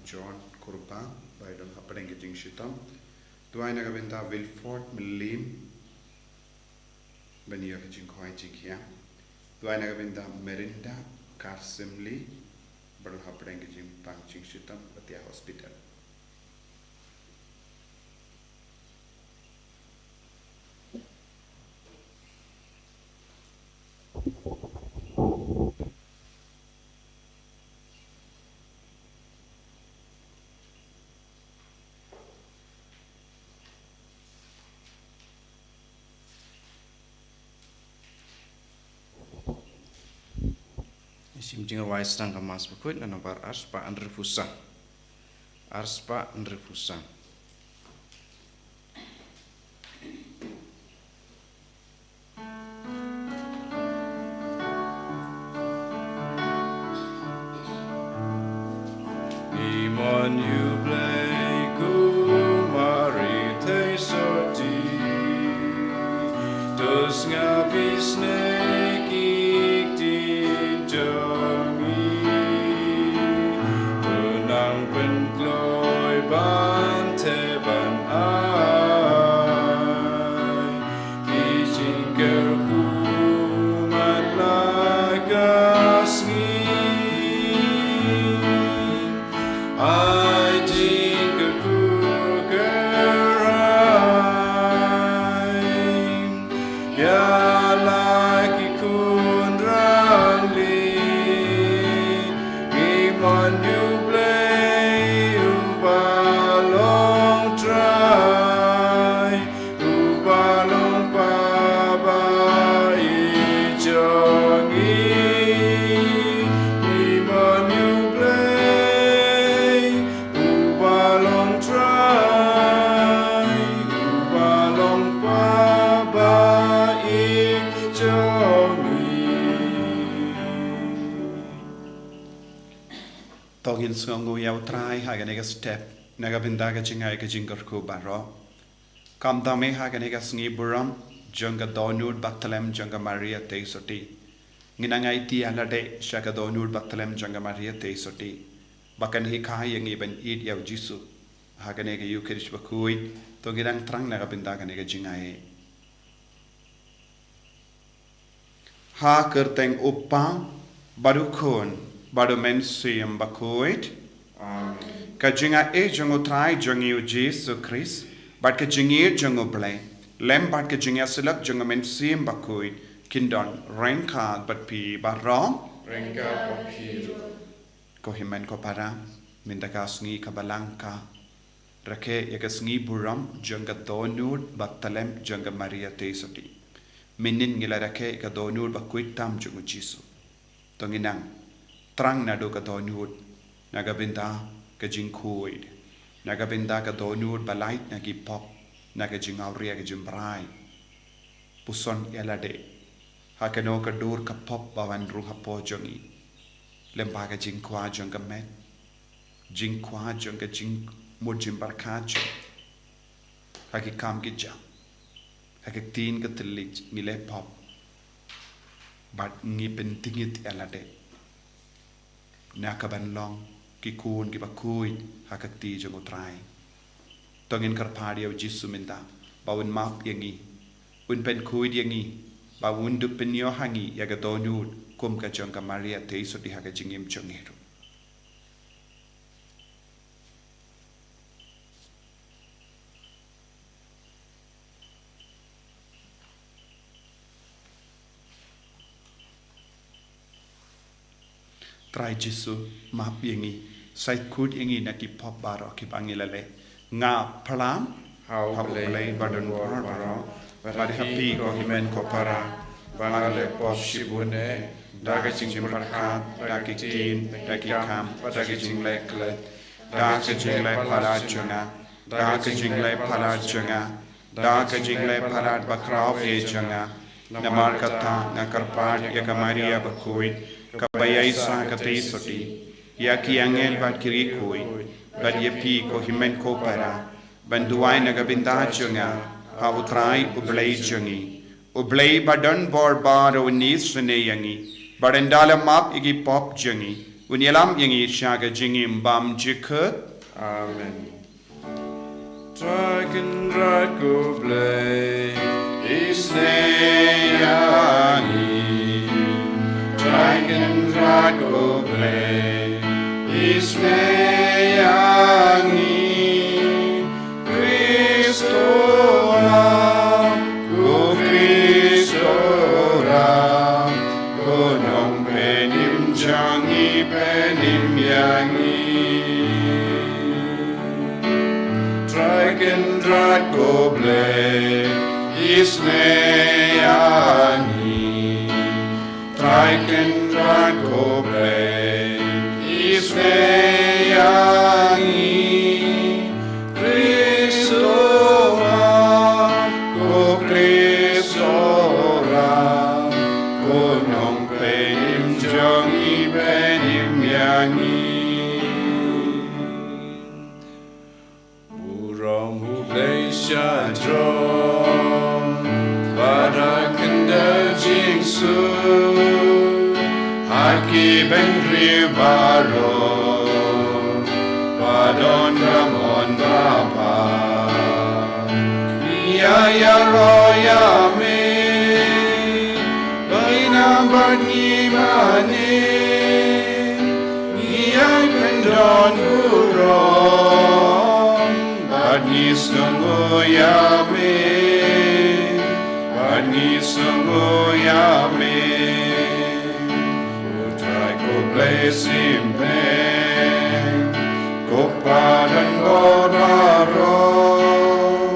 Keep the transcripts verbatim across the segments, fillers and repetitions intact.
John Kurbah, ba i don hapdeng ka jingshitom. Duwai na ka bynta Wilford Mylliem, ban ïoh ka jingkhawai jinghiar. Duwai na ka bynta Merinda Karsimli, ba don hapdeng ka jingpang jingshitom, ba ïa hospital. Shim jingrwai sdang ka Mass bakhuid na nombar arspah hynriewphew san. Arspah hynriewphew san. Imon yu blei ku mari te soti. Tus nga bisnek ik tin jong i. Tunang pen kloi ban te ban ai. Ki jingkyrkhu man la ka sngi. Ai jingkyrkhu kyrhai. Ïa la ki khun rangli. Imon yu blei u ba long trai. U ba long pa ba i jong i. Imon yu blei u ba long trai. U ba long pa ba i jong i. To ngin sngewnguh ïa u Trai ha kane ka step na ka bynta ka jingai ka jingkyrkhu baroh. Khamtam me ha kane ka sngi burom jong ka dohnud bathylliem jong ka Maria Theisotti. Ngin nang aiti ïa lade sha ka dohnud bathylliem jong ka Maria Theisotti ba kan hikai ïa ngi ban ïeit ïa u Jisu. Ha kane ka Eucharist bakhuid to ngin nang thrang na ka bynta kane ka jingai. Ha kyrteng u Kpa bad u Khun bad u Mynsiem Bakhuid. Amen. Ka jingai jong u Trai jong ngi u Jisu Khrist bad ka jingïeit jong u Blei lem bad ka jingïasyllok jong u Mynsiem Bakhuid kin don ryngkat bad phi baroh. Ryngkat bad phi ruh. Ko hynmen ko para, mynta ka sngi ka Balang ka rakhe ïa ka sngi burom jong ka dohnud bathylliem jong ka Maria Theisotti. Mynnin ngi la rakhe ïa ka dohnud bakhuid tam jong u Jisu. To ngin nang thrang naduh ka dohnud na ka bynta ka jingkhuid, na ka bynta ka dohnud ba lait na ki pop, na ka jingawria ka jingbrai. Puson ïa lade ha kano ka dur ka pop ba wan rung hapoh jong ngi. Lem bad ka jingkwah jong ka met, jingkwah jong ka jingmut jingpyrkhat jong ngi. Ha ki kam ki jam, ha ki ktien ki thylliej ngi leh pop bad ngi pyntngit ïa lade na ka ban long ki khun kiba khuid ha ka kti jong u Trai. To ngin kyrpad ïa u Jisu mynta ba un map ïa ngi, un pynkhuid ïa ngi, ba un dup pynïoh ha ngi ïa ka dohnud kum ka jong ka Maria Theisotti ha ka jingim jong ngi ruh. Trai Jisu, map ïa ngi, sait khuid ïa ngi na ki pop baroh kiba ngi la leh. Nga phla ha u Blei ba don bor baroh bad ha phi ko hynmen ko para, ba nga la leh pop shibun eh, da ka jingpyrkhat, da ki ktien, da ki kam, da ka jingleh klet, da ka jingleh palat jong nga, da ka jingleh palat jong nga, da ka jingleh palat bakhraw eh jong nga. Namar kata nga kyrpad ïa ka Maria bakhuid, kaba ïaisah ka Theisotti, ïa ki angel bad ki riewkhuid, bad ïa phi ko hynmen ko para, ban duwai na ka bynta jong nga ha u Trai u Blei jong ngi. U Blei ba don bor baroh un isynei ïa ngi bad un da la map ïa ki pop jong ngi. Un ïalam ïa ngi sha ka jingim bymjukut. Amen. Trai Kynrad ko Blei, isynei ïa ngi. Trai Kynrad ko Blei, isynei ïa ngi. Khrist, ko Khrist, ko Nongpynim jong ngi, pynim ïa ngi. Trai Kynrad ko Blei, isynei ïa ngi. Trai Kynrad ko Blei, isynei ïa ngi. Khrist, ko Khrist, ko Nongpynim jong ngi, pynim ïa ngi. Burom U Blei sha jrong, bad ha khyndew jingsuk, ha ki bynriew baroh, ba don ka mon babha. Ngi ïaroh ïa me, bad ngi mane, ngi ïai pyndonburom, bad ngi sngewnguh ïa me, bad ngi sngewnguh ïa me. Ko Trai ko Blei shimpynbeit, ko Pa don bor baroh,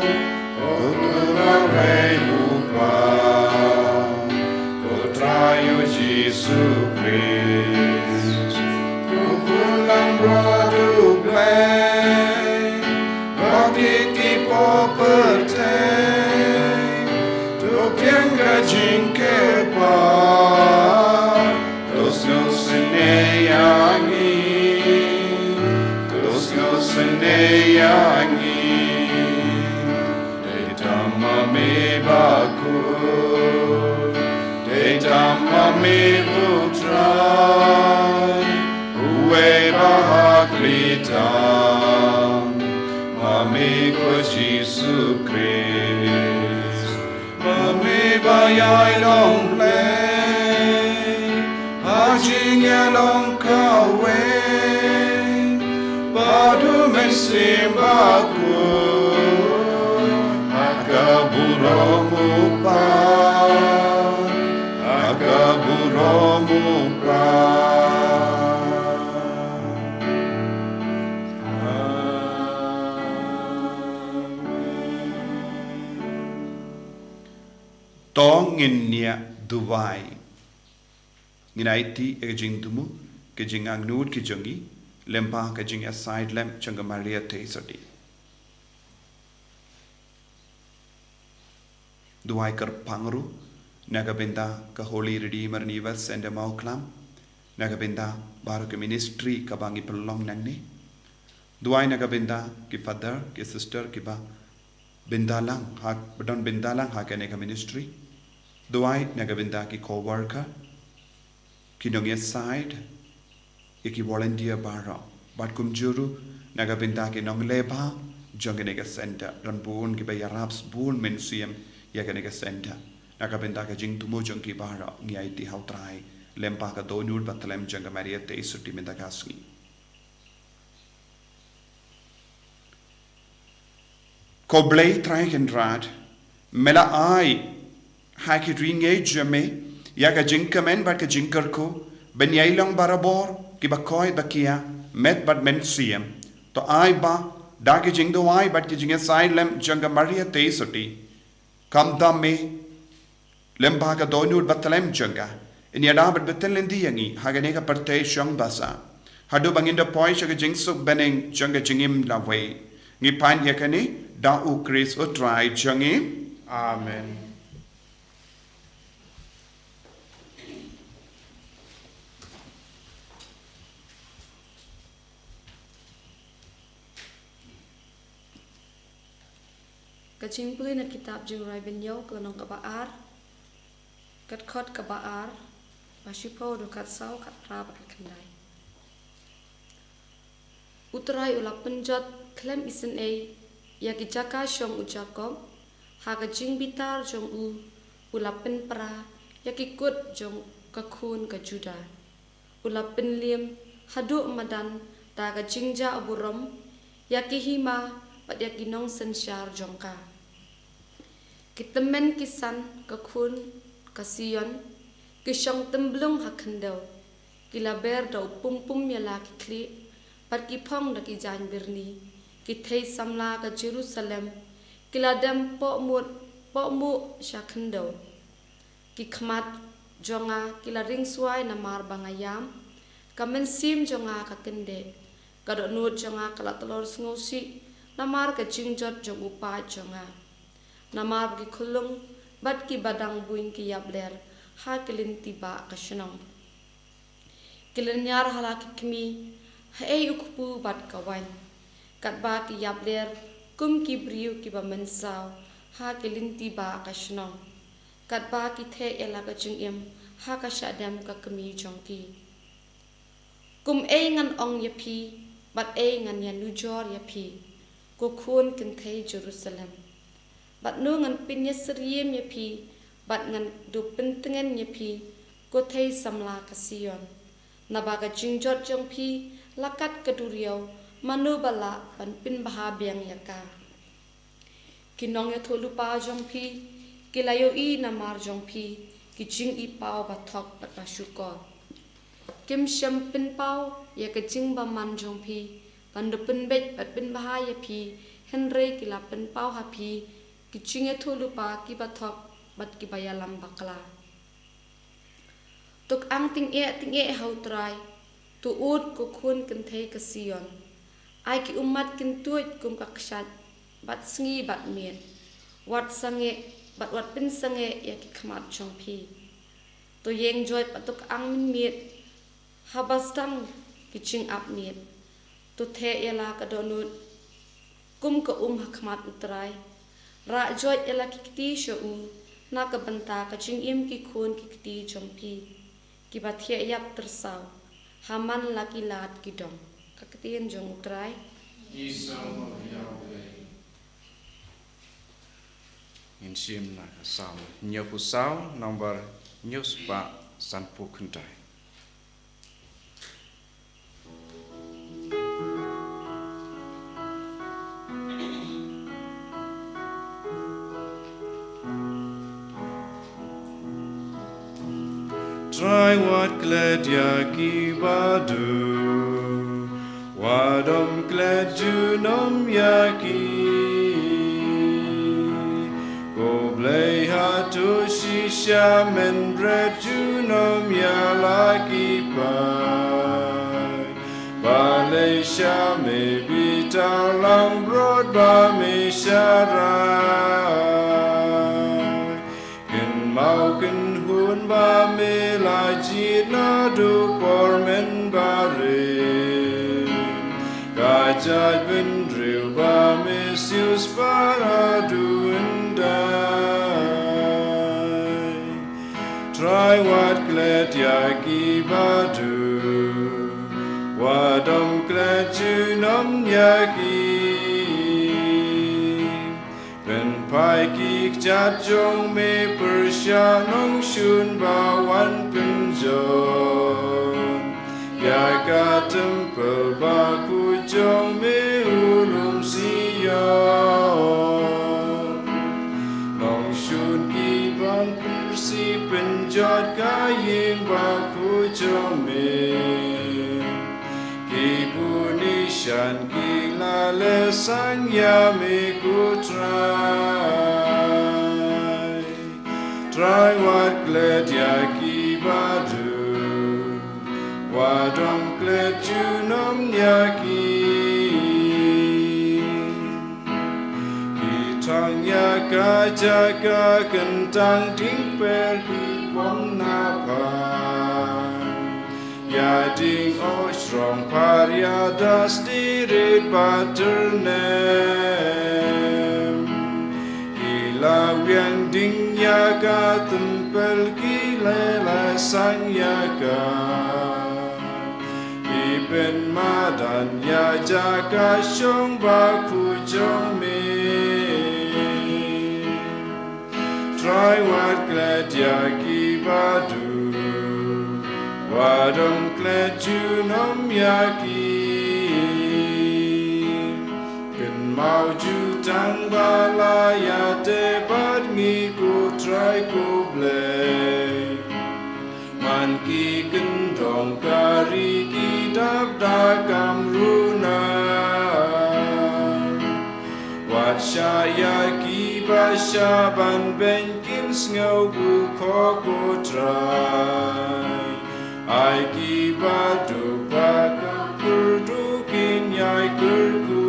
ko Kynrad U Kpa, ko Trai U Jisu Khrist, ko Khun Langbrot U Blei, bad ki kpoh pyrthei, to pdiang ka jingkyrpad, to sngewsynei ïa ngi, to sngewsynei ïa ngi. Dei tang ma me bakhuid, dei tang ma me U Trai, uwei ba ha khlieh tam, ma me ko Jisu Khrist. Ma me ba ïai long Blei ha jingïalong kawei, bad U Mynsiem Bakhuid, ha ka burom U Kpa, ha ka burom U Kpa. Amen. To ngin ïa duwai. Ngin aiti ïa ka jingthmu, ka jingangnud ka jong ngi, lyngba ka jingïasaid lem jong ka Maria Theisotti. Duwai kyrpang ruh na ka bynta ka Holy Redeemer Universe Center Mawklam, na ka bynta baroh ka ministry kaba ngi pynlong nangne. Duwai na ka bynta ki father, ki sister, kiba bynta lang ha, ba don bynta lang ha kane ka ministry. Duwai na ka bynta ki co-worker, ki nongïasaid, ïa ki volunteer baroh. Bad kumjuh ruh na ka bynta ki nongleh bha jong kane ka center. Don bun kiba ïarap, bun mynsiem ïa kane ka center. Na ka bynta ka jingthmu jong ki baroh ngi aiti ha U Trai, lyngba ka dohnud bathylliem jong ka Maria Theisotti mynta ka sngi. Ko Blei Trai Kynrad, me la ai ha ki riewngeit jong me ïa ka jingkmen bad ka jingkyrkhu, ban ïai long barabor kiba koit ba kiar, met bad mynsiem. To ai ba da ki jingduwai bad ki jingïasaid lem jong ka Maria Theisotti, khamtam me, lyngba ka dohnud bathylliem jong ka, yn ïada bad btin lynti ïa ngi ha kane ka pyrthei shong basa, haduh ba ngin da poi sha ka jingsuk bneng jong ka jingim lawei. Ngi pan ïa kane da U Khrist U Trai jong ngi. Amen. Ka jingpule na kitab Jingrwai Bynñiew, ka lynnong kaba ar, ka dkhot kaba ar, ba shiphew haduh khatsaw, khatphra bad khatkhyndai. U Trai u la pynjot khlem isynei ïa ki jaka shong u Jakob, ha ka jingbitar jong u, u la pynpra ïa ki kut jong ka khun ka Judah. U la pynliem haduh madan da ka jingjah burom ïa ki hima bad ïa ki nongsynshar jong ka. Ki tymmen ki san ka khun ka Sion, ki shong tymblung ha khyndew. Ki la ber da u pumpum ïa la ki khlieh, bad ki phong da ki jaiñ byrni. Ki thei samla ka Jerusalem, ki la dem pohmut pohmuh sha khyndew. Ki khmat jong nga ki la ring swai namar ba nga ïam, ka mynsiem jong nga ka kyndeh, ka dohnud jong nga ka la tlor sngewsih namar ka jingjot jong u paid jong nga. Namar ba ki khulung bad ki badang buiñ ki ïapler ha ki lynti ba ka shnong. Ki lynñiar ha la ki kmie, haei u kpu bad ka waiñ. Katba ki ïapler kum ki briew kiba mynsaw ha ki lynti ba ka shnong. Katba ki theh ïa la ka jingim ha ka shah dem ka kmie jong ki. Kumei ngan ong ïa phi, bad ei ngan ïanujor ïa phi, ko khun kynthei Jerusalem? Bad no ngan pynïasyriem ïa phi, bad ngan dup pyntngen ïa phi, ko thei samla ka Sion? Naba ka jingjot jong phi la kat ka duriaw, mano ba lah ban pynbha biang ïa ka? Ki nongïathuhlypa jong phi ki la ïohi namar jong phi ki jingïohi paw ba thok bad ba shukor. Kim shym pynpaw ïa ka jingbymman jong phi ban da pynbeit bad pynbha ïa phi, hynrei ki la pynpaw ha phi ki jingïathuhlypa kiba thok bad kiba ïalam bakla. To khang tyngeh tyngeh ha u Trai, to ud ko khun kynthei ka Sion. Ai ki ummat kin tuid kum ka kshaid, bad sngi bad miet. Wat sangeh bad wat pynsangeh ïa ki khmat jong phi. To ïeng joit bad to khang mynmiet, haba sdang ki jingap miet. To theh ïa la ka dohnud kum ka um ha khmat u Trai. Rah joit ïa la ki kti sha u na ka bynta ka jingim ki khun ki kti jong phi, kiba thiah ïap tyrsaw ha man la ki lad ki dong. Ka ktien jong u Trai. Ngi sngewbha ïa u Blei. Ngin shim na ka Salm hynñiewphew saw, nombar hynñiewspah sanphew khyndai. Trai wat klet ïa ki ba dur, wat ym klet junom ïa ki. Ko Blei, hato shisha men bret junom ïa la ki paid? Balei sha me bitar langbrot ba me sharai? Kynmaw kynhun ba me la jied naduh por mynbarim. Ka jaitbynriew ba me siewspah haduh hyndai. Trai wat klet ïa ki ba dur, wat ym klet junom ïa ki. Pynphai ki kjat jong me pyrshah nongshun ba wan pynjot ïa ka templ bakhuid jong me, U lum Sion. Nongshun ki ban pyrsih pynjot ka ïing bakhuid jong me. Ki bun nishan ki la leh sang ïa me, ko Trai. Trai wat klet ïa ki ba dur, wat ym klet junom ïa ki. Ki thang ïa ka jaka kyntang, ding per ki pom na pang. Ïa ding, O shrong phar ïa da sdirit ba tyrnem. Ki la wiang ding ïa ka templ, ki la leh sang ïa ka. Ki Pynmadan ïa jaka shong bakhuid jong me. Trai wat klet ïa ki ba duk, wat ym klet junom ïa ki. Kynmaw ju tang ba la ïa te bad ngi, ko Trai ko Blei. Man ki kyndong ka ri ki dap da kam runar. Wat shah ïa ki ba shah ban beiñ, kin sngew bukhuh ko Trai. Ai ki ba duk ba kyrduh kin ïai kyrkhu.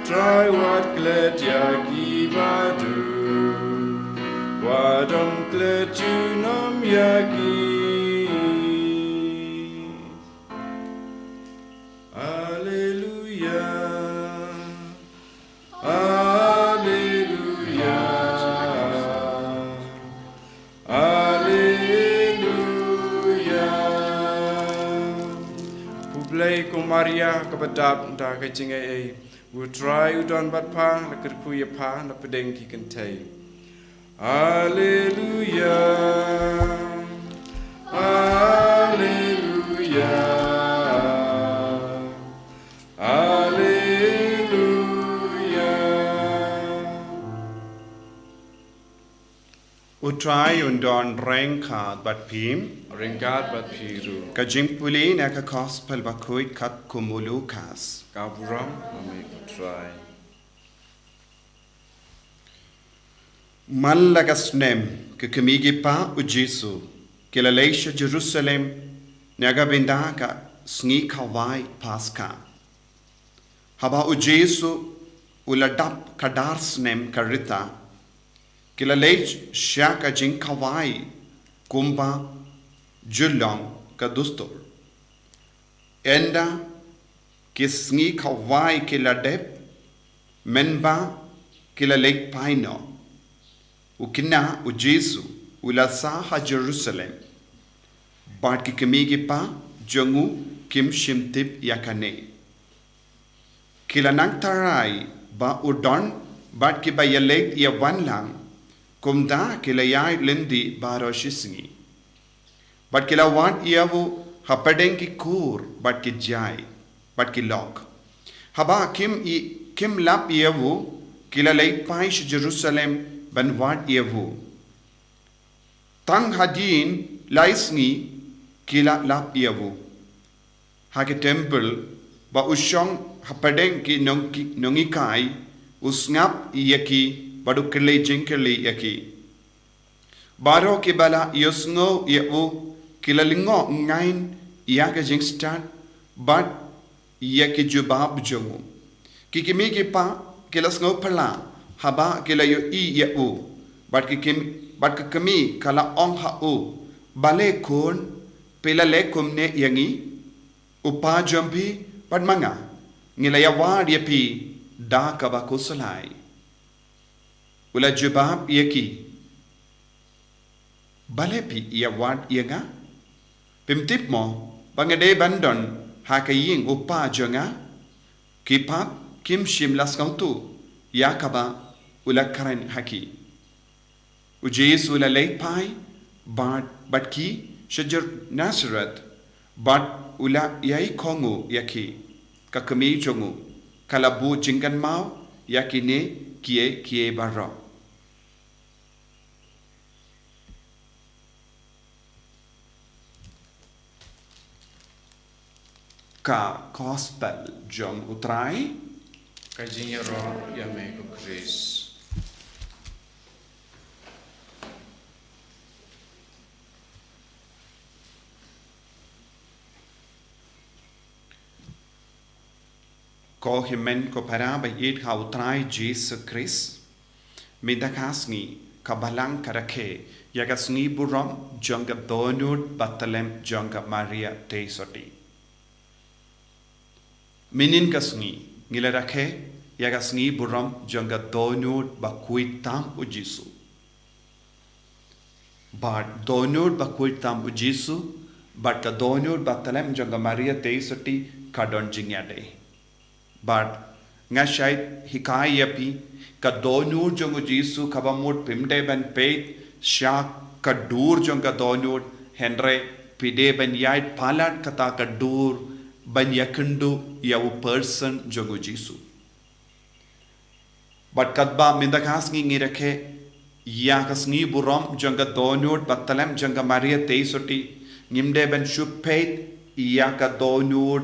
Trai wat klet ïa ki ba duk, wat ym klet junom ïa ki. Alleluia. Alleluia. Alleluia. Khublei ko Maria kaba dap da ka jingaiei, u Trai u don bad pha, la kyrkhu ïa pha na pdeng ki kynthei. Alleluia. Alleluia. Alleluia. U Trai un don ryngkat bad phi. Ryngkat bad phi ruh. Ka jingpule na ka Gospel bakhuid katkum u Lukas. Ka burom ha me ko Trai. Man la ka snem, ki kmie ki kpa u Jisu ki la leit sha Jerusalem na ka bynta ka sngi khawai Paska. Haba u Jisu u la dap ka dar snem ka rta, ki la leit sha ka jingkhawai kumba ju long ka dustur. Ynda ki sngi khawai ki la dep, mynba ki la leit phai noh, u khynnah u Jisu u la sah ha Jerusalem, bad ki kmie ki kpa jong u kim shym tip ïa kane. Ki la nang tharai ba u don bad kiba ïaleit ïawan lang, kumta ki la ïaid lynti baroh shisngi. Bad ki la wad ïa u hapdeng ki kur bad ki jai bad ki lok. Haba kim i, kim lap ïa u, ki la leit phai sha Jerusalem ban wad ïa u. Tang hadien lai sngi ki la lap ïa u ha ki templ, ba u shong hapdeng ki nong, ki nonghikai, u sngap ïa ki bad u kylli jingkylli ïa ki. Baroh kiba la ïohsngew ïa u ki la lyngngoh ngaiñ ïa ka jingstad bad ïa ki jubab jong u. Ki kmie ki kpa ki la sngew phylla haba ki la ïohi ïa u. Bad ki kmie, bad ka kmie ka la ong ha u, "Balei khun, phi la leh kumne ïa ngi? U pa jong phi bad ma nga ngi la ïawad ïa phi da kaba khuslai." U la jubab ïa ki, "Balei phi ïawad ïa nga? Phim tip mo ba nga dei ban don ha ka ïing u pa jong nga?" Ki pat kim shym la sngewthuh ïa kaba u la kren ha ki. U Jisu u la leit phai bad, bad ki sha Jer-, Nasareth, bad u la ïai kohnguh ïa ki. Ka kmie jong u ka la buh jingkynmaw ïa kine kiei kiei baroh. Ka Gospel jong u Trai. Ka jingïaroh ïa me ko Khrist. Ko hynmen ko para ba ïeit ha u Trai Jisu Khrist, mynta ka sngi ka Balang ka rakhe ïa ka sngi burom jong ka dohnud ba tlem jong ka Maria Theisotti. Mynnin ka sngi ngi la rakhe ïa ka sngi burom jong ka dohnud ba khuid tam u Jisu. Bad dohnud ba khuid tam u Jisu Bad ka dohnud ba tlem jong ka Maria Theisotti ka don jingïadei. Bad nga shait hikai ïa phi, ka dohnud jong u Jisu kaba mut phim dei ban peit sha ka dur jong ka dohnud, hynrei phi dei ban ïaid palat kata ka dur ban ïakynduh ïa u person jong u Jisu. Bad katba mynta ka sngi ngi rakhe ïa ka sngi burom jong ka dohnud ba tlem jong ka Maria Theisotti, ngim dei ban shu peit ïa ka dohnud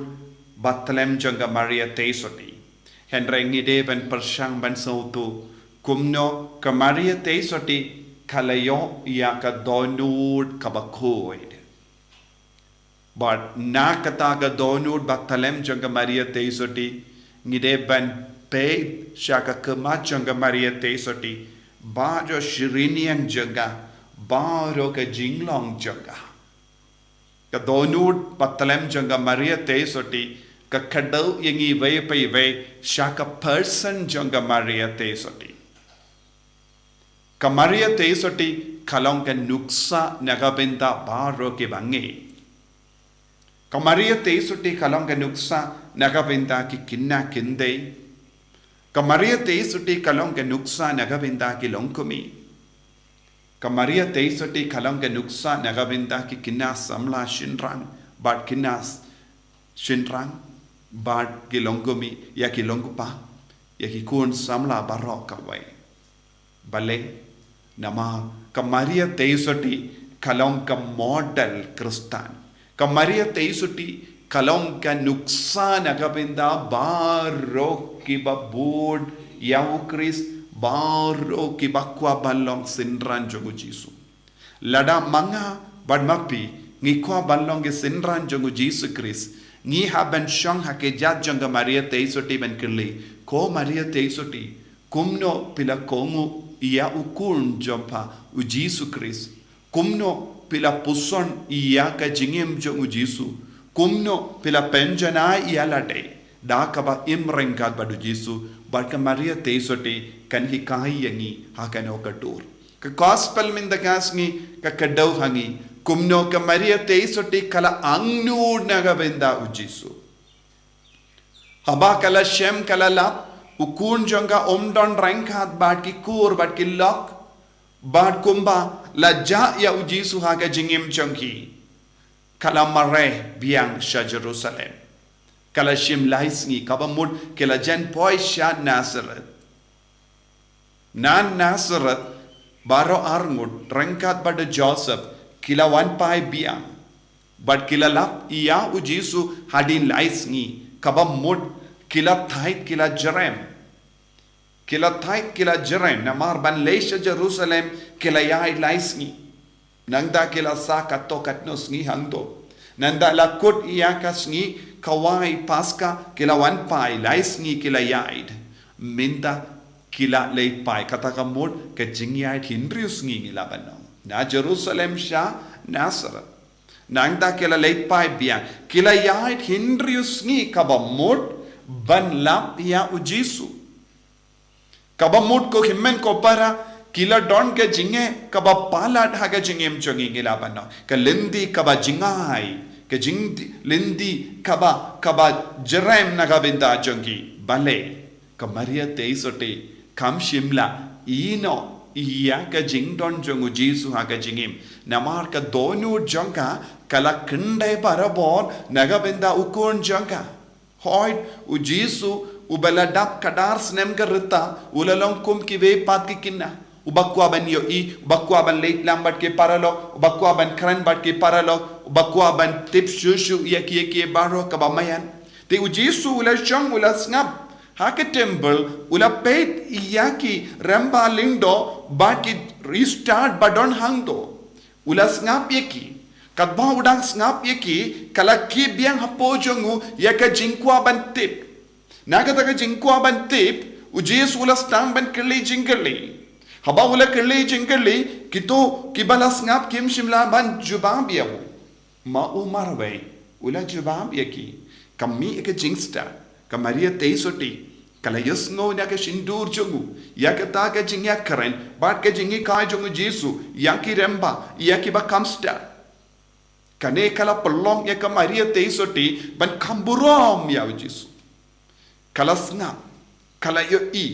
ba tlem jong ka Maria Theisotti. Hynrei ngi dei ban pyrshang ban sngewthuh kumno ka Maria Theisotti ka la ïoh ïa ka dohnud kaba khuid. Bad na kata ka dohnud ba tlem jong ka Maria Theisotti, ngi dei ban peit sha ka khmat jong ka Maria Theisotti, baroh shiriniang jong ka, baroh ka jinglong jong ka. Ka dohnud ba tlem jong ka Maria Theisotti ka kdew ïa ngi iwei pa iwei sha ka person jong ka Maria Theisotti. Ka Maria Theisotti ka long ka nuksa na ka bynta baroh kiba ngeit. Ka Maria Theisotti ka long ka nuksa na ka bynta ki khynnah khyndiat. Ka Maria Theisotti ka long ka nuksa na ka bynta ki longkmie. Ka Maria Theisotti ka long ka nuksa na ka bynta ki khynnah samla shynrang bad khynnah shynrang bad ki longkmie, ïa ki longkpa, ïa ki khun samla baroh kawei. Balei? Namar ka Maria Theisotti ka long ka model Khristan. Ka Maria Theisotti ka long ka nuksa na ka bynta baroh kiba bud ïa u Khrist, baroh kiba kwah ban long synran jong u Jisu. Lada ma nga bad ma phi ngi kwah ban long ki synran jong u Jisu Khrist, ngi hap ban shong ha ka jait jong ka Maria Theisotti ban kylli, ko Maria Theisotti, kumno phi la kohnguh ïa u khun jong pha u Jisu Khrist? Kumno phi la puson ïa ka jingim jong u Jisu? Kumno phi la pynjanai ïa lade da kaba im ryngkat bad u Jisu? Bad ka Maria Theisotti kan hikai ïa ngi ha kano ka dur. Ka gospel mynta ka sngi ka kdew ha ngi kumno ka Maria Theisotti ka la angnud na ka bynta u Jisu. Haba ka la shem ka la lap, u khun jong ka um don ryngkat bad ki kur bad ki lok, bad kumba la jah ïa u Jisu ha ka jingim jong ki, ka la mareh biang sha Jerusalem. Ka la shim lai sngi, kaba mut ki la jan poi sha Nazareth. Na Nazareth, baroh arngut ryngkat bad u Joseph ki la wan phai biang. Bad ki la lap ïa u Jisu hadien lai sngi, kaba mut ki la thait ki la jrem. Ki la thait ki la jrem, namar ban leit sha Jerusalem ki la ïaid lai sngi. Nangta ki la sah katto katno sngi hangto. Nangta la kut ïa ka sngi kawei Paska ki la wan phai lai sngi ki la ïaid. Mynta ki la leit phai, kata ka mut ka jingïaid hynriew sngi ngi lah ban ong. Na Jerusalem sha Nazareth. Nangta ki la leit phai biang. Ki la ïaid hynriew sngi kaba mut ban lap ïa u Jisu. Kaba mut ko hynmen ko para, ki la don ka jingeh kaba palat ha ka jingim jong ki, ngi lah ban ong. Ka lynti kaba jngai, ka jing lynti kaba, kaba jrem na ka bynta jong ki. Balei? Ka Maria Theisotti kam shym la ïehnoh ïa ka jingdon jong u Jisu ha ka jingim. Namar ka dohnud jong ka ka la khyndai barabor na ka bynta u khun jong ka. Hooid, u Jisu uba la dap kadar snem ka rta, u la long kum kiwei pat ki khynnah. Uba kwah ban ïohi, uba kwah ban leit lang bad ki paralok, uba kwah ban kren bad ki paralok, uba kwah ban tip shuh shuh ïa kiei kiei baroh kaba maïan. Te u Jisu u la shong u la sngap ha ka temple, u la peit ïa ki rangbah lyngdoh bad ki riewstad ba don hangto. U la sngap ïa ki. Katba u dang sngap ïa ki, ka la kit biang hapoh jong u ïa ka jingkwah ban tip. Na kata ka jingkwah ban tip, u Jisu u la sdang ban kylli jingkylli. Haba u la kylli jingkylli, kito kiba la sngap kim shym la ban jubab ïa u. Ma u marwei u la jubab ïa ki. Ka mih ïa ka jingstad, ka Maria Theisotti ka la ïohsngew na ka shyntur jong u ïa kata ka jingïakren bad ka jinghikai jong u Jisu ïa ki rangbah, ïa kiba kham stad. Kane ka la pynlong ïa ka Maria Theisotti ban kham burom ïa u Jisu. Ka la sngap, ka la ïohi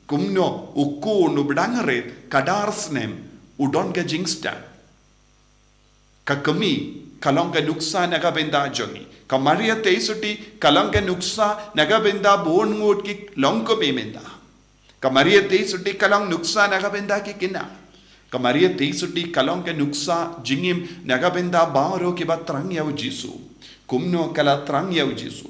kumno u khun u ba dang rit, ka dar snem, u don ka jingstad. Ka kmie ka long ka nuksa na ka bynta jong ngi. Ka Maria Theisotti ka long ka nuksa na ka bynta bun ngut ki longkmie mynta. Ka Maria Theisotti ka long nuksa na ka bynta ki khynnah. Ka Maria Theisotti ka long ka nuksa jingim na ka bynta baroh kiba thrang ïa u Jisu. Kumno ka la thrang ïa u Jisu?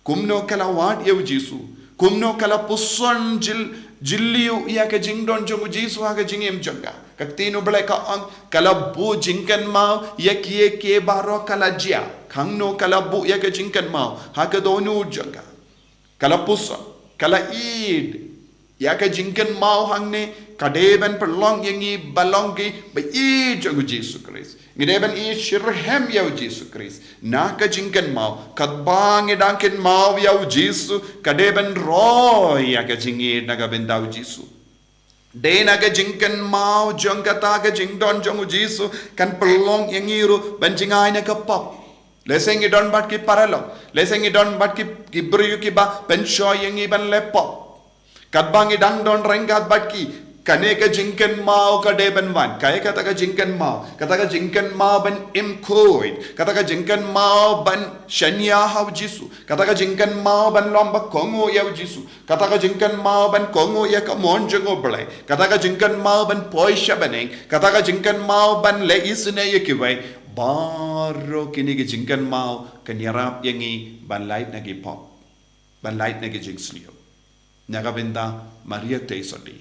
Kumno ka la wad ïa u Jisu? Kumno ka la puson jyl, jylliew ïa ka jingdon jong u Jisu ha ka jingim jong ka? Ka ktien u Blei ka ong, ka la buh jingkynmaw ïa kiei kiei baroh ka la jia. Hangno ka la buh ïa ka jingkynmaw? Ha ka dohnud jong ka. Ka la puson, ka la ïeit ïa ka jingkynmaw hangne, ka dei ban pynlong ïa ngi ba long ki ba ïeit jong u Jisu Khrist. Ngi dei ban ïeit shitrhem ïa u Jisu Khrist na ka jingkynmaw, katba ngi dang kynmaw ïa u Jisu, ka dei ban roi ïa ka jingïeit na ka bynta u Jisu. Dei na ka jingkynmaw jong kata ka jingdon jong u Jisu kan pynlong ïa ngi ruh ban jngai na ka pop. Lehse ngi don bad ki paralok, lehse ngi don bad ki, ki briew kiba pynshoi ïa ngi ban leh pop. Katba ngi dang don ryngkat bad ki, kane ka jingkynmaw ka dei ban wan. Kaei kata ka jingkynmaw? Kata ka jingkynmaw ban im khuid, kata ka jingkynmaw ban shaniah ha u Jisu, kata ka jingkynmaw ban long ba kohnguh ïa u Jisu, kata ka jingkynmaw ban kohnguh ïa ka mon jong u Blei, kata ka jingkynmaw ban poi sha bneng, kata ka jingkynmaw ban leh isynei ïa kiwei. Baroh kine ki jingkynmaw kan ïarap ïa ngi ban lait na ki pop, ban lait na ki jingsniew. Na ka bynta Maria Theisotti,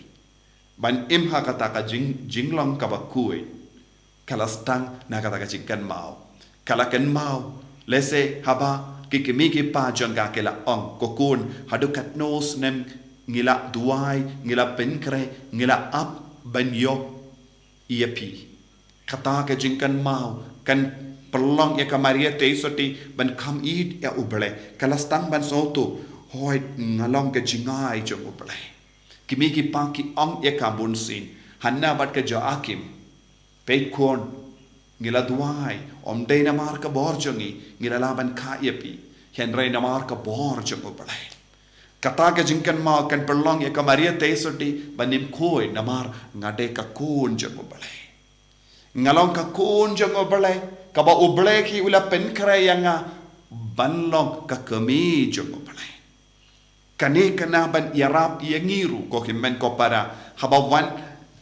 ban im ha kata ka jing, jinglong kaba khuid, ka la sdang na kata ka jingkynmaw. Ka la kynmaw, lehse haba ki kmie ki kpa jong ka ki la ong, ko khun, haduh katno snem ngi la duwai, ngi la pynkhreh, ngi la ap ban ïoh ïa phi. Kata ka jingkynmaw kan pynlong ïa ka Maria Theisotti ban kham ïeit ïa u Blei. Ka la sdang ban sngewthuh, hooid nga long ka jingai jong u Blei. Ki kmie ki kpa ki ong ïa ka bunsien, Hana bad ka Joakim, peit khun, ngi la duwai, ym dei namar ka bor jong ngi, ngi la lah ban kha ïa phi, hynrei namar ka bor jong u Blei. Kata ka jingkynmaw kan pynlong ïa ka Maria Theisotti ban im khuid, namar nga dei ka khun jong u Blei. Nga long ka khun jong u Blei, kaba u Blei hi u la pynkhreh ïa nga ban long ka kmie jong u Blei. Kane ka lah ban ïarap ïa ngi ruh, ko hynmen ko para, haba wan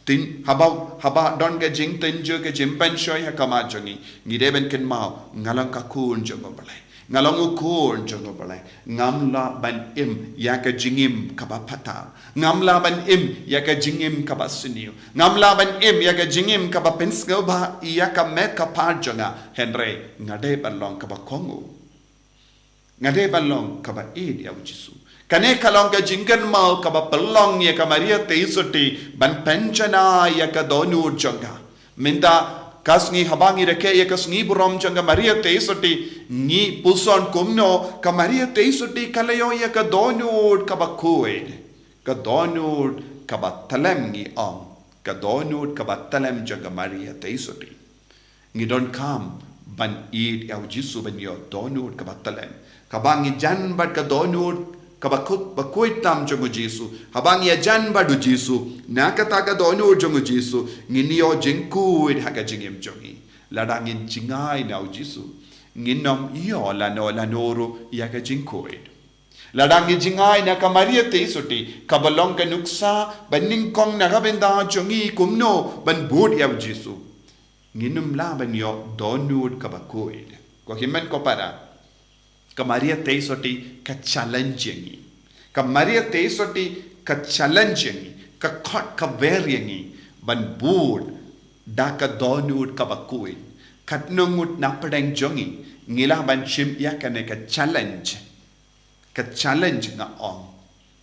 tyn, haba, haba don ka jingtynjuh, ka jingpynshoi ha khmat jong ngi, ngi dei ban kynmaw, nga long ka khun jong u Blei. Nga long u khun jong u Blei. Ngam lah ban im ïa ka jingim kaba pathar. Ngam lah ban im ïa ka jingim kaba sniew. Ngam lah ban im ïa ka jingim kaba pynsngewbha ïa ka met ka phad jong nga. Hynrei nga dei ban long kaba kohnguh. Nga dei ban long kaba ïeit ïa u Jisu. Kane ka long ka jingkynmaw kaba pynlong ïa ka Maria Theisotti ban pynjanai ïa ka dohnud jong ka. Mynta ka sngi haba ngi rakhe ïa ka sngi burom jong ka Maria Theisotti, ngi puson kumno ka Maria Theisotti ka la ïoh ïa ka dohnud kaba khuid. Ka dohnud kaba tlem ngi ong. Ka dohnud kaba tlem jong ka Maria Theisotti. Ngi donkam ban ïeit ïa u Jisu ban ïoh dohnud kaba tlem. Kaba ngi jan bad ka dohnud kaba khuid, ba khuid tam jong u Jisu. Haba ngi ïajan bad u Jisu, na kata ka dohnud jong u Jisu, ngin ïoh jingkhuid ha ka jingim jong ngi. Lada ngin jngai na u Jisu, ngin ym ïoh lano lano ruh ïa ka jingkhuid. Lada ngi jngai na ka Maria Theisotti, kaba long ka nuksa ba nyngkong na ka bynta jong ngi kumno ban bud ïa u Jisu, ngin ym lah ban ïoh dohnud kaba khuid. Ko hynmen ko para, ka Maria Theisotti ka challenge ïa ngi. Ka Maria Theisotti ka challenge ïa ngi, ka khot ka wer ïa ngi ban bud da ka dohnud kaba khuid. Katno ngut napdeng jong ngi ngi lah ban shim ïa kane ka challenge. Ka challenge nga ong.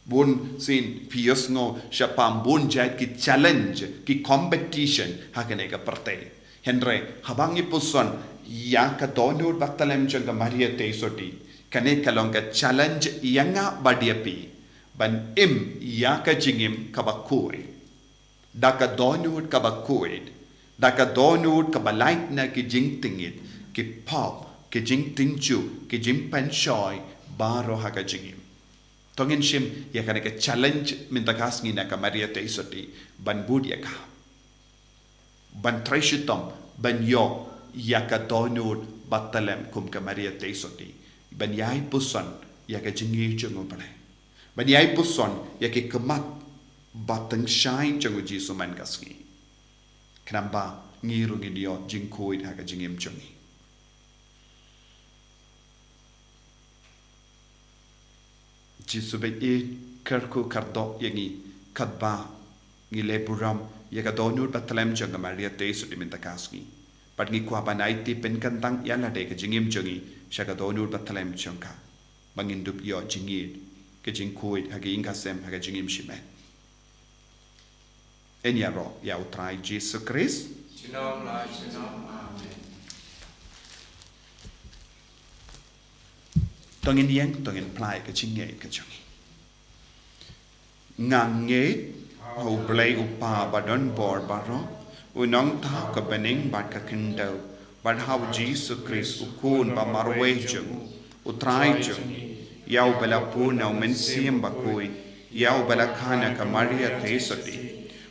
Bun sien phi ïohsngew shaphang bun jait ki challenge, ki competition ha kane ka pyrthei. Hynrei haba ngi puson ïa ka dohnud ba tlem jong ka Maria Theisotti, kane ka long ka challenge ïa nga bad ïa phi ban im ïa ka jingim kaba khuid. Da ka dohnud kaba khuid, da ka dohnud kaba lait na ki jingtngit, ki pop, ki jingtynjuh, ki jingpynshoi baroh ha ka jingim. To ngin shim ïa kane ka challenge mynta ka sngi na ka Maria Theisotti ban bud ïa ka, ban trei shitom ban ïoh ïa ka dohnud bathylliem kum ka Maria Theisotti, ban ïai puson ïa ka jingïeit jong U Blei, ban ïai puson ïa ki khmat ba tyngshaiñ jong U Jisu man ka sngi. Khnang ba ngi ruh ngin ïoh jingkhuid ha ka jingim jong ngi. Jisu ba ïeit, kyrkhu kyrdoh ïa ngi katba ngi leh burom ïa ka dohnud bathylliem jong ka Maria Theisotti mynta ka sngi. Bad ngi kwah ban aiti pynkyntang ïa lade ka jingim jong ngi sha ka dohnud bathylliem jong ka, ba ngin dup ïoh jingïeit, ka jingkhuid ha ka ïing ka sem, ha ka jingim shimet. Ngin ïaroh ïa U Trai Jisu Khrist. Junom la junom. Amen. To ngin ïeng, to ngin plie ka jingngeit ka jong ngi. Nga ngeit ha U Blei U Kpa badonbor baroh, U Nongthaw ka bneng bad ka khyndew, bad ha U Jisu Khrist U Khun ba marwei jong U, U Trai jong ngi, ïa uba la bun na U Mynsiem Bakhuid, ïa uba la kha na ka Maria Theisotti,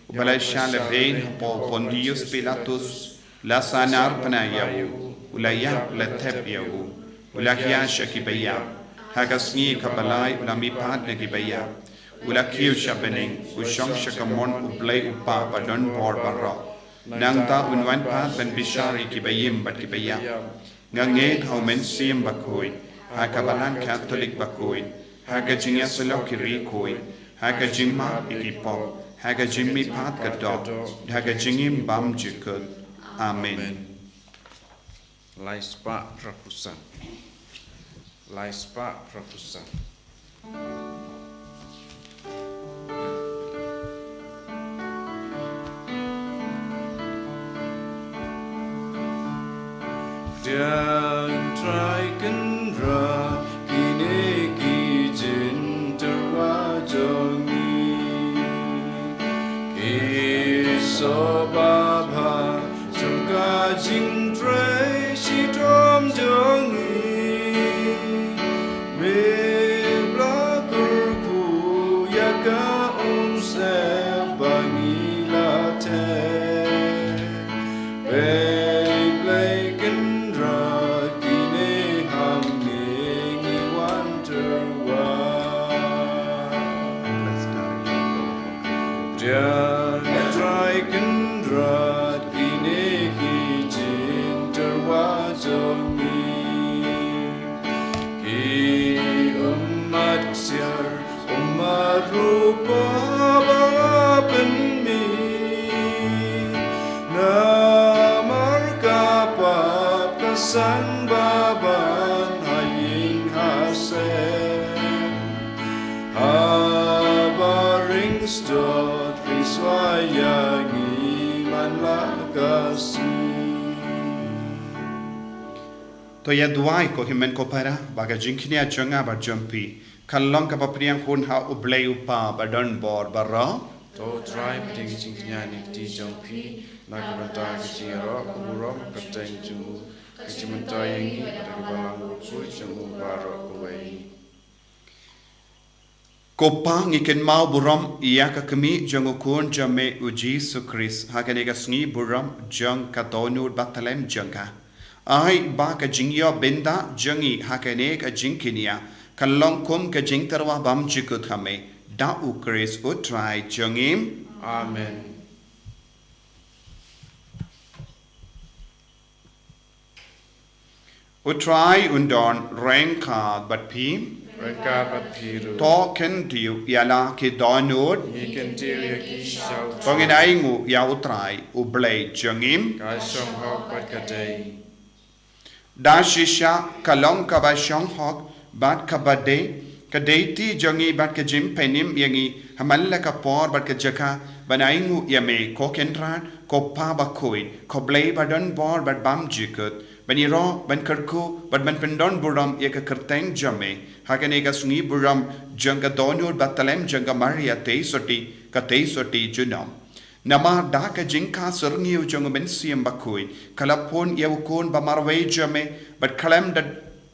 uba la shah lehbeiñ hapoh Pontius Pilatus, la sahnarphna ïa u, u la ïap, la thep ïa u, u la hiar sha kiba ïap, ha ka sngi kaba lai u la mihpat na kiba ïap, u la kiew sha bneng, u shong sha kamon U Blei U Kpa badonbor baroh. Nangta un wan pat ban bishar ïa kiba im bad kiba ïap. Nga ngeit ha U Mynsiem Bakhuid, ha ka Balang Katholik bakhuid, ha ka jingïasyllok ki riewkhuid, ha ka jingmap ïa ki pop, ha ka jingmihpat ka doh, ha ka jingim bymjukut. Amen. Lai spah phra phew san. Lai spah phra phew san. Pdiang Trai Kynrad kine ki jingtyrwa jong ngi. Ki sngewbha jong ka jingtrei shitom jong ngi. Me la kyrkhu ïa ka umsyep ba ngi la theh. Peit, Blei Kynrad, kine hangne ngi wan tyrwa. Pdiang Trai Kynrad kine ki jingtyrwa jong ngi. Ki ummat ksiar, ummat rupa ba la pynmih. Namar ka pap ka sangbaban ha ïing ha sem. Haba ring sdot, Khrist u ïa ngi man la ka sngi. To ïa duwai ko hynmen ko para, ba ka jingkñia jong nga bad jong phi kan long kaba pdiang hun ha U Blei U Kpa badonbor baroh. To Trai, pdiang jingkñia ne kti jong phi na ka bynta ka jingïaroh ka burom ka kyrteng jong u, ka jingmyntoi ïa ngi bad ka Balang Bakhuid jong u baroh kawei. Ko Pa, ngi kynmaw burom ïa ka kmie jong U Khun jong me U Jisu Khrist ha kane ka sngi burom jong ka dohnud bathylliem jong ka. Ai ba ka jingïoh bynta jong ngi ha kane ka jingkñia kan long kum ka jingtyrwa bymjukut ha me, da U Khrist U Trai jong ngi. Amen. U Trai un don ryngkat bad phi. Ryngkat bad phi ruh. To kyntiew ïa la ki dohnud. Ngi kyntiew ïa ki sha U Trai. To ngin ainguh ïa U Trai U Blei jong ngi. Ka shong hok bad ka dei. Da shisha ka long kaba shong hok bad kaba dei, ka dei kti jong ngi bad ka jingpynim ïa ngi ha man la ka por bad ka jaka ban ainguh ïa me, ko Kynrad, ko Pa Bakhuid, ko Blei badonbor bad bymjukut, ban ïaroh, ban kyrkhu bad ban pyndon burom ïa ka kyrteng jong me ha kane ka sngi burom jong ka dohnud bathylliem jong ka Maria Theisotti, ka Theisotti junom. Namar da ka jingkha syrngiew jong u Mynsiem Bakhuid, ka la pun ïa u Khun ba marwei jong me, bad khlem da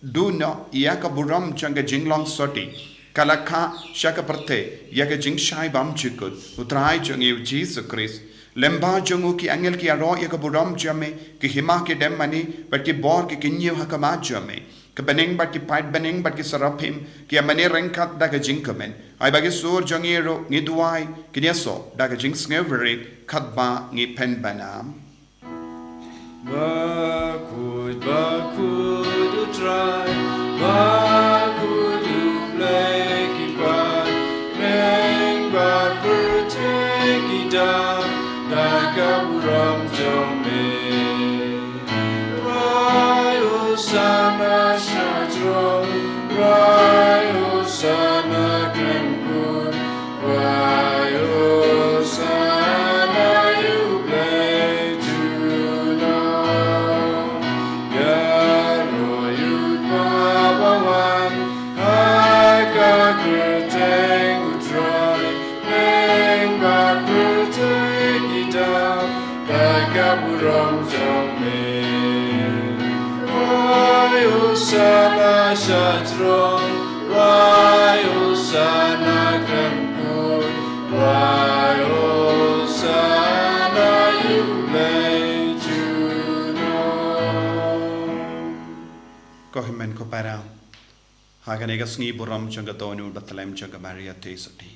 duh noh ïa ka burom jong ka jinglong sotti, ka la kha sha ka pyrthei ïa ka jingshai bymjukut, u Trai jong ngi u Jisu Khrist. Lyngba jong u ki angel ki ïaroh ïa ka burom jong me, ki hima ki dem mane, bad ki bor ki kynñiew ha khmat jong me. Ki bneng bad ki paid bneng bad ki saraphim, ki ïa mane ryngkat da ka jingkmen. Ai ba ki sur jong ngi ruh ngi duwai, kin ïasoh da ka jingsngewrit, katba ngi pynbna. Bakhuid, bakhuid u Trai, bakhuid u Blei ki paid bneng bad pyrthei ki dap da ka burom jong me. Wai Hosanna sha jrong, wai Hosanna khlem kut, wai Hosanna ïa u Blei junom. Ïaroh ïa u Kpa ba wan ha ka kyrteng u Trai, bneng bad pyrthei ki dap da ka burom jong me. Wai Hosanna sha jrong, wai Hosanna khlem kut, wai Hosanna ïa u Blei junom. Ko hynmen ko para, ha kane ka sngi burom jong ka Dohnud Bathlem jong ka Maria Theisotti,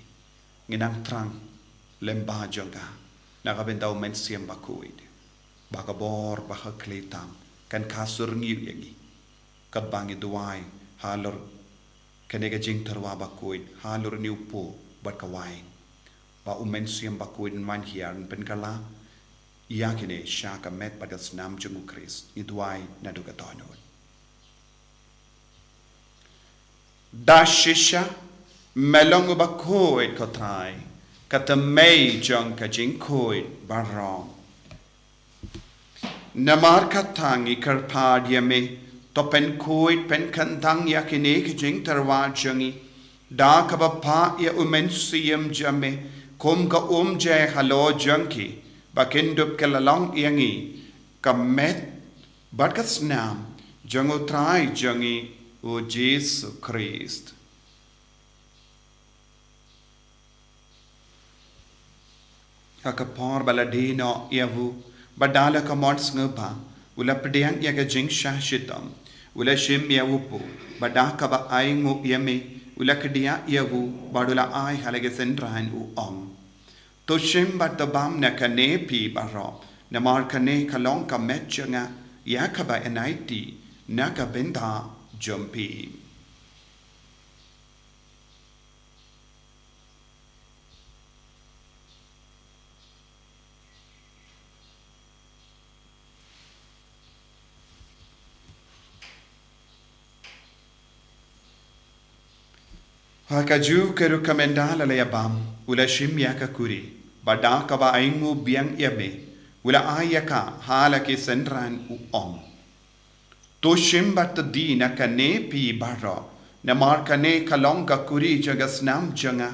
ngi nang thrang lyngba jong ka, na ka bynta u Mynsiem Bakhuid, ba ka bor ba ka khlei tam kan kha syrngiew ïa ngi. Katba ngi duwai halor kane ka jingtyrwa bakhuid, halor une u pop bad ka wai, ba u Mynsiem Bakhuid un wan hiar, un pynkylla ïa kine sha ka met bad ka snam jong u Khrist. Ngi duwai naduh ka dohnud. Da shisha me long uba khuid ko Trai, ka tymmen jong ka jingkhuid baroh. Namar kata ngi kyrpad ïa me, to pynkhuid pynkyntang ïa kine ki jingtyrwa jong ngi da kaba phah ïa u Mynsiem jong me kum ka umjai halor jong ki, ba kin dup ki la long ïa ngi ka met bad ka snam jong u Trai jong ngi u Jisu Khrist. Ha ka por ba la die noh ïa u, bad da la ka mon sngewbha u la pdiang ïa ka jingshah shitom, u la shim ïa u pop, bad da kaba ainguh ïa me u la kdiah ïa u, bad u la ai ha la ki synran, u ong: To shim bad to bam na kane phi baroh, namar kane ka long ka met jong nga ïa kaba yn aiti na ka bynta jong phi. Ha kajuh ka rukom ynda la la ïa bam, u la shim ïa ka kuri, bad da kaba ainguh biang ïa me u la ai ïa ka ha la ki synran, u ong: To shim bad to die na kane phi baroh, namar kane ka long ka kuri jong ka snam jong nga,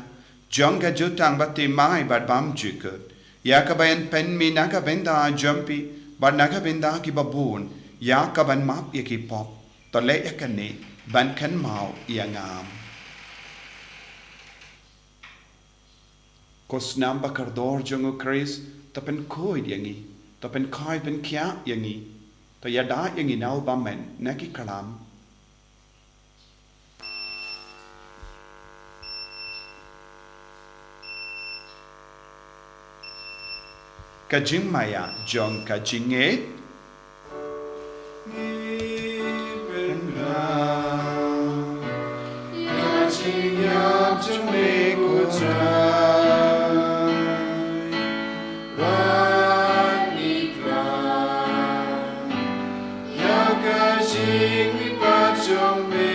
jong ka jutang bathymmai bad bymjukut, ïa kaba yn pynmih na ka bynta jong phi bad na ka bynta kiba bun, ïa kaban map ïa ki pop. To leh ïa kane ban kynmaw ïa nga. Ko snam ba kordor jong u Khrist, to pynkhuid ïa ngi, to pynkhuid pynkhiah ïa ngi, to ïada ïa ngi na u bymmen na ki klam. Ka jingmaïa jong ka jingngeit. Ngi pynbna ïa ka jingïap jong me ko Trai, bad ngi khlad ïa ka jingmihpat jong me.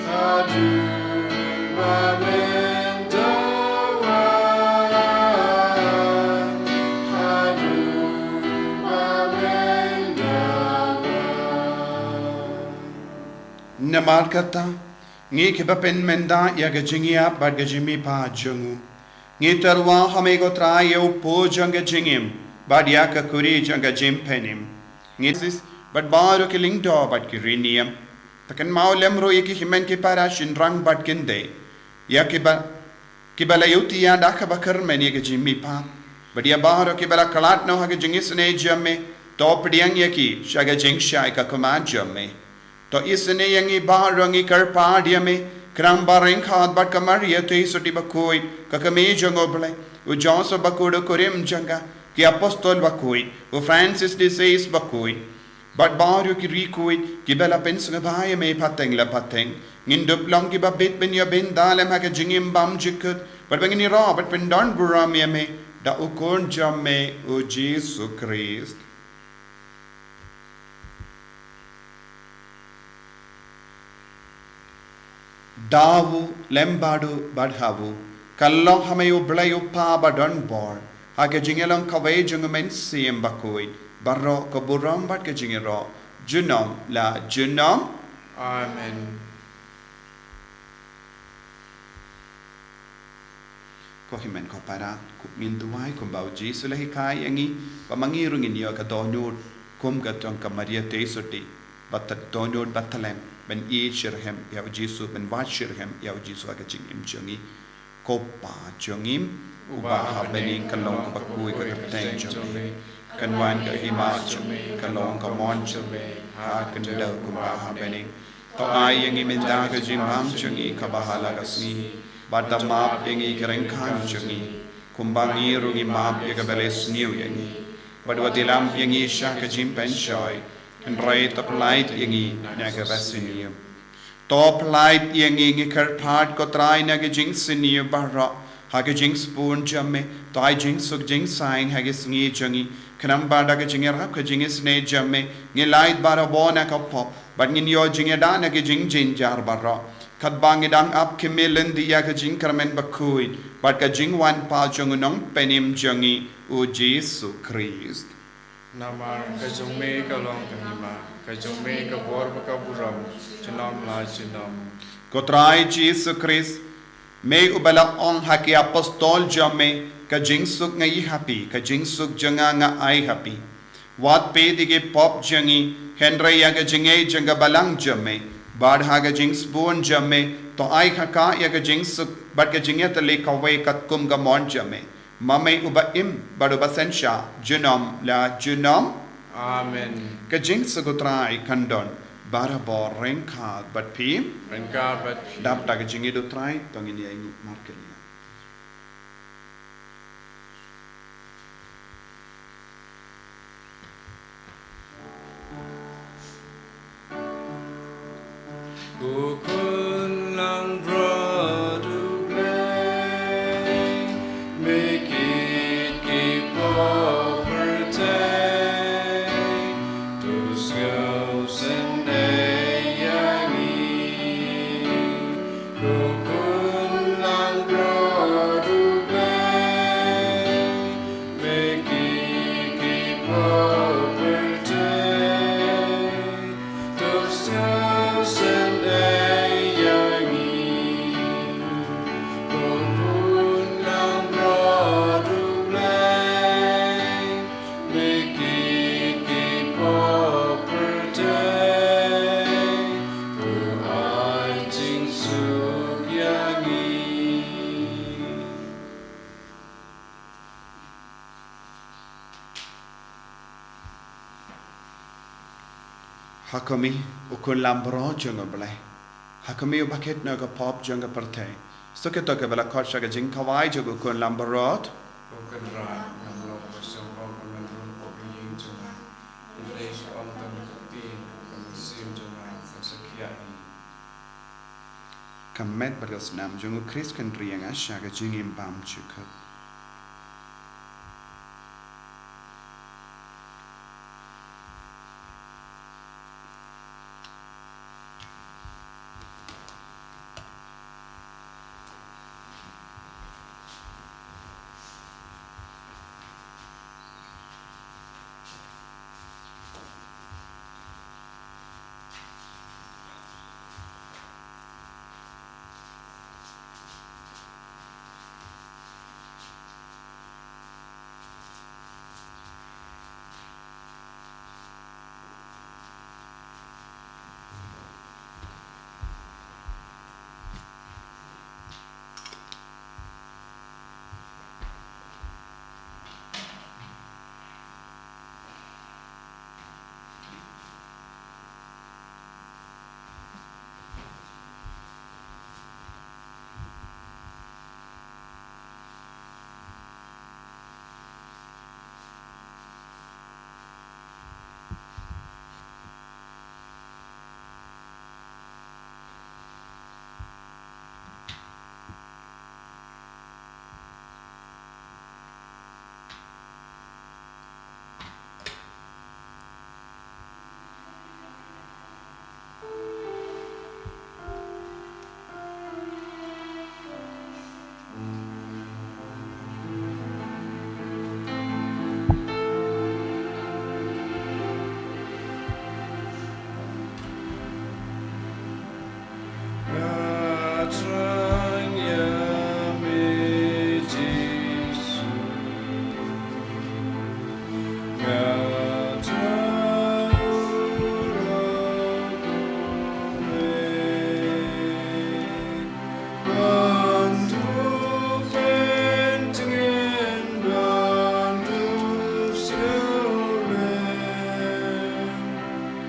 Haduh ba men da wan, haduh ba men da wan. Namar kata, ngi kiba pynmynda ïa ka jingïap bad ka jingmihpat jong u, Ngi tyrwa ha me ko Trai ïa u pud jong ka jingim, bad ïa ka kuri jong ka jingpynim. Ngi sis, bad baroh ki lyngdoh bad ki riewniam. Te kynmaw lem ruh ïa ki hynmen ki para shynrang bad kynthei, ïa kiba, kiba la ïohi ïa da kaba kyrmen ïa ka jingmihpat. Bad ïa baroh kiba la khlad noh ha ka jingisynei jong me, to pdiang ïa ki sha ka jingshai ka khmat jong me. To isynei ïa ngi baroh ngi kyrpad ïa me, khnang ba ryngkat bad ka Maria Theisotti bakhuid, ka kmie jong U Blei, u Joseph bakhuid u kurim jong ka, ki apostol bakhuid, u Francis de Sales bakhuid, bad baroh ki riewkhuid kiba la pynsngewbha ïa me pateng la pateng, ngin dup long kiba bit ban ïoh bynta lem ha ka jingim bymjukut, bad ba ngin ïaroh bad pyndonburom ïa me da u Khun jong me u Jisu Khrist. Da u, lem bad u, bad ha u, ka long ha me U Blei U Kpa badonbor, ha ka jingïalong kawei jong U Mynsiem Bakhuid, baroh ka burom bad ka jingïaroh, junom la junom. Amen. Ko hynmen ko para, kup ngin duwai kumba U Jisu u la hikai ïa ngi, ba ma ngi ruh ngin ïoh ka dohnud kum ka jong ka Maria Theisotti, ba ta dohnud ba talem ban ïeit shitrhem ïa U Jisu, ban wad shitrhem ïa U Jisu ha ka jingim jong ngi. Ko Kpa jong ngi uba ha bneng, ka long kaba khuid ka kyrteng jong me. Kan wan ka hima jong me, ka long ka mon jong me ha ka khyndew kumba ha bneng. To ai ïa ngi mynta ka jingbam jong ngi kaba ha la ka sngi, bad to map ïa ngi ki ryngkang jong ngi, kumba ngi ruh ngi map ïa kiba leh sniew ïa ngi. Bad wat ïalam ïa ngi sha ka jingpynshoi, hynrei to pyllait ïa ngi na kaba sniew. To pyllait ïa ngi, ngi kyrpad ko Trai, na ka jingsniew baroh, ha ka jingsbun jong me, to ai jingsuk jingsaiñ ha ka sngi jong ngi, khnang ba da ka jingïarap ka jingisynei jong me, ngin lait barabor na ka pop, bad ngin ïoh jingïada na ka jingjynjar baroh. Katba ngi dang ap khmih lynti ïa ka jingkyrmen bakhuid, bad ka jingwan pat jong U Nongpynim jong ngi, U Jisu Khrist. Namar ka jong me ka long ka hima, ka jong me ka bor bad ka burom, junom la junom. Ko Trai Jisu Khrist, me uba la ong ha ki apostol jong me, ka jingsuk nga ai ha phi, ka jingsuk jong nga nga ai ha phi. Wat peit ïa ki pop jong ngi, hynrei ïa ka jingngeit jong ka balang jong me. Bad ha ka jingsbun jong me, to ai ha ka ïa ka jingsuk, bad ka jingïatylli kawei katkum ka mon jong me. Ma me uba im bad uba synshar, junom la junom. Amen. Ka jingsuk U Trai kan don barabor ryngkat bad phi. Ryngkat bad phi. Dap da ka jingïeit U Trai, to ngin ïa ïeng markylliang. Ko Khun langbrot U Blei, me kit ki pop pyrthei, to sngewsynei ïa ngi. Ko Khun langbrot U Blei, me kit ki pop pyrthei, to sngewsynei ïa ngi. Ko Khun langbrot U Blei, me kit ki pop pyrthei, to ai jingsuk ïa ngi. Ha khmih, U Khun langbrot jong U Blei. Ha khmih, uba kit noh ka pop jong ka pyrthei. Suk ïa kito kiba la khot sha ka jingkhawai jong U Khun langbrot. Ko Kynrad, ngam long ba sngewbha ba men rung pop ïing jong nga, hynrei shu ong tang ka ktien, ka mynsiem jong nga kan sa khia hi. Ka met bad ka snam jong U Khrist kan ri ïa nga sha ka jingim bymjukut.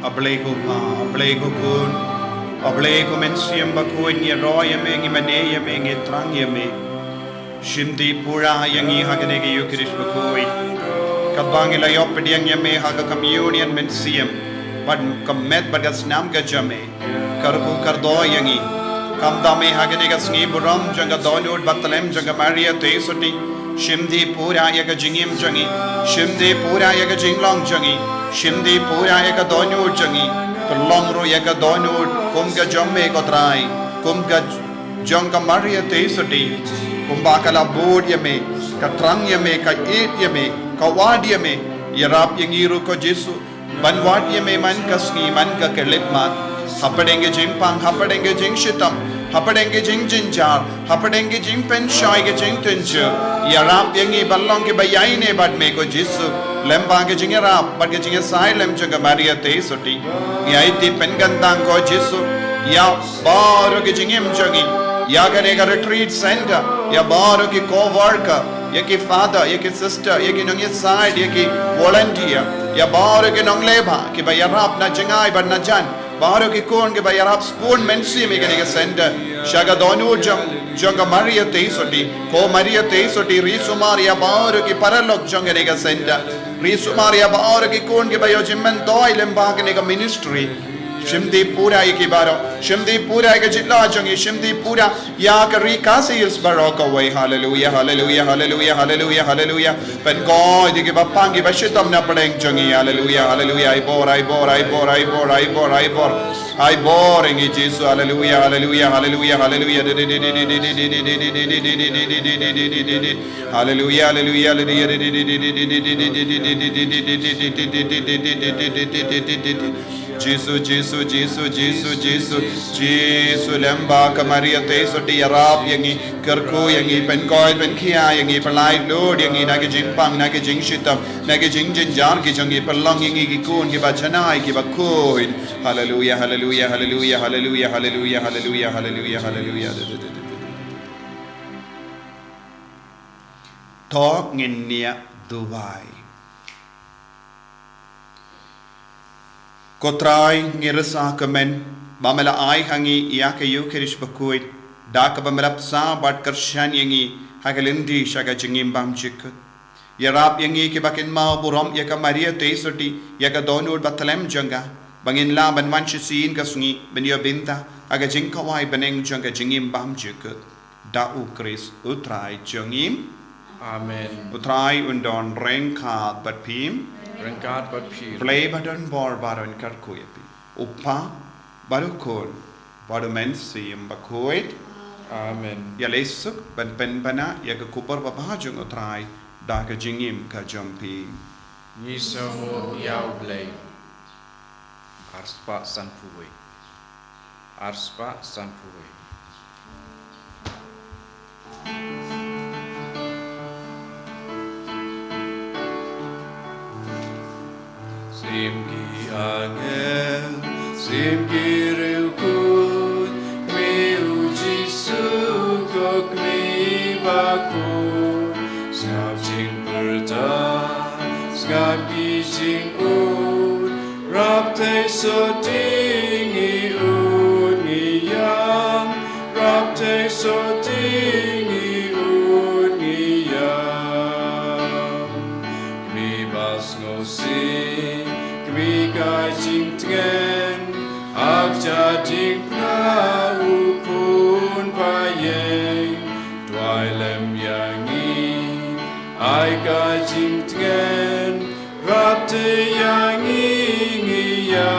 A Blei ko Pa, a Blei ko Khun, a Blei ko Mynsiem Bakhuid, ngi ro ïa me, ngi mane ïa me, ngi thrang ïa me. Shim dih pura ïa ngi ha kane ka Ïukharist Bakhuid. Katba ngi la ïoh pdiang ïa me ha ka communion mynsiem, bad ka met bad ka snam ka jong me, kyrkhu kyrdoh ïa ngi. Khamtam me ha kane ka sngi burom jong ka dohnud ba tlem jong ka Maria Theisotti. Shim dih pura ïa ka jingim jong ngi. Shim dih pura ïa ka jinglong jong ngi. Shim dih pura ïa ka dohnud jong ngi. Pynlong ruh ïa ka dohnud kum ka jong me ko Trai, kum ka jong ka Maria Theisotti, kumba ka la bud ïa me, ka thrang ïa me, ka ïeit ïa me, ka wad ïa me. Ïarap ïa ngi ruh ko Jisu, ban wad ïa me man ka sngi, man ka khyllipmat. Hapdeng ka jingpang, hapdeng ka jingshitom, hapdeng ka jingjynjar, hapdeng ka jingpynshoi, ka jingtynjuh, ïarap ïa ngi ban long kiba ïaineh bad me ko Jisu, lyngba ka jingïarap bad ka jingïasaid lem jong ka Maria Theisotti. Ngi aiti pynkyntang ko Jisu ïa baroh ki jingim jong ngi, ïa kane ka retreat center, ïa baroh ki co-worker, ïa ki father, ïa ki sister, ïa ki nongïasaid, ïa ki volunteer, ïa baroh ki nongleh bha kiba ïarap na jngai bad na jan, baroh ki khun kiba ïarap sbun mynsiem ïa kane ka center, sha ka dohnud jong, jong ka Maria Theisotti. Ko Maria Theisotti, ri sumar ïa baroh ki paralok jong kane ka center, ri sumar ïa baroh ki khun kiba ïoh jingmyntoi lyngba kane ka ministry. Shim dih pura ïa ki baroh. Shim dih pura ïa ka jylla jong ngi. Shim dih pura ïa ka ri Khasi Hills baroh kawei. Haleluia, haleluia, haleluia, haleluia, haleluia. Pynkoit ïa kiba pang, kiba shitom na pdeng jong ngi. Haleluia, haleluia. Ai bor, ai bor, ai bor, ai bor, ai bor, ai bor. Ai bor ïa ngi Jisu. Haleluia, haleluia, haleluia, haleluia. Haleluia, haleluia, haleluia. Jisu, Jisu, Jisu, Jisu, Jisu, Jisu, lyngba ka Maria Theisotti ïarap ïa ngi, kyrkhu ïa ngi, pynkoit pynkhia ïa ngi, pynlait lut ïa ngi na ki jingpang, na ki jingshitom, na ki jingjynjar ki jong ngi, pynlong ïa ngi ki khun kiba janai, kiba khuid. Haleluia, haleluia, haleluia. To ngin niah duwai. Ko Trai, ngi rsa kmen ba me la ai ha ngi ïa ka Ïukharist Bakhuid, da kaba me la bsa bad kyrshan ïa ngi ha ka lynti sha ka jingim bymjukut. Ïarap ïa ngi kiba kynmaw burom ïa ka Maria Theisotti, ïa ka dohnud ba tlem jong ka, ba ngin lah ban wan shisien ka sngi ban ïoh bynta ha ka jingkhawai bneng jong ka jingim bymjukut. Da U Khrist U Trai jong ngi. Amen. U Trai un don ryngkat bad phi. Ryngkat bad phi. Blei ba don bor baroh un kyrkhu ïa phi. U Kpa bad U Khun bad U Mynsiem Bakhuid. Amen. Ïaleh suk ban pynbna ïa ka khubor babha jong U Trai da ka jingim ka jong phi. Ngi sngewbha ïa U Blei. Arspah sanphew wei. Arspah sanphew wei. Shim ki angel, shim ki riewkhuid, kmie U Jisu ko kmie bakhuid, sngap jingpyrta, sngap ki jingud, Rap Theisotti ngi ud ngi ïam, Rap Theisotti ngi ud ngi ïam. Kmie ba sngewsih, kmie ka jingtngen, ha ka jingpyrta U Khun pyrshah, duwai lem ïa ngi, ai ka jingtngen, Rap te ïa ngi ngi ïa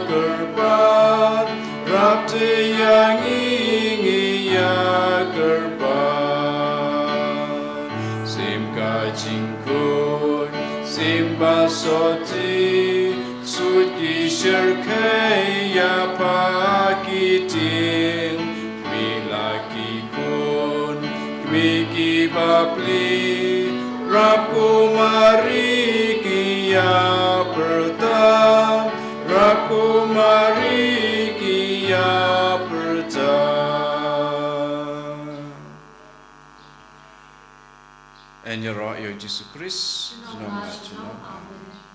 kyrpad, rap te ïa ngi ngi ïa kyrpad. Shim ka jingkhuid, shim ba sotti, suit ki shyrkhei ïa pha ki tieng, kmie la Ki bapli, Rakumaria ki ïa pyrta, Rakumaria ki ïa pyrta. Yn ïaroh ïa u Jisu Khrist, junom la junom. Amen.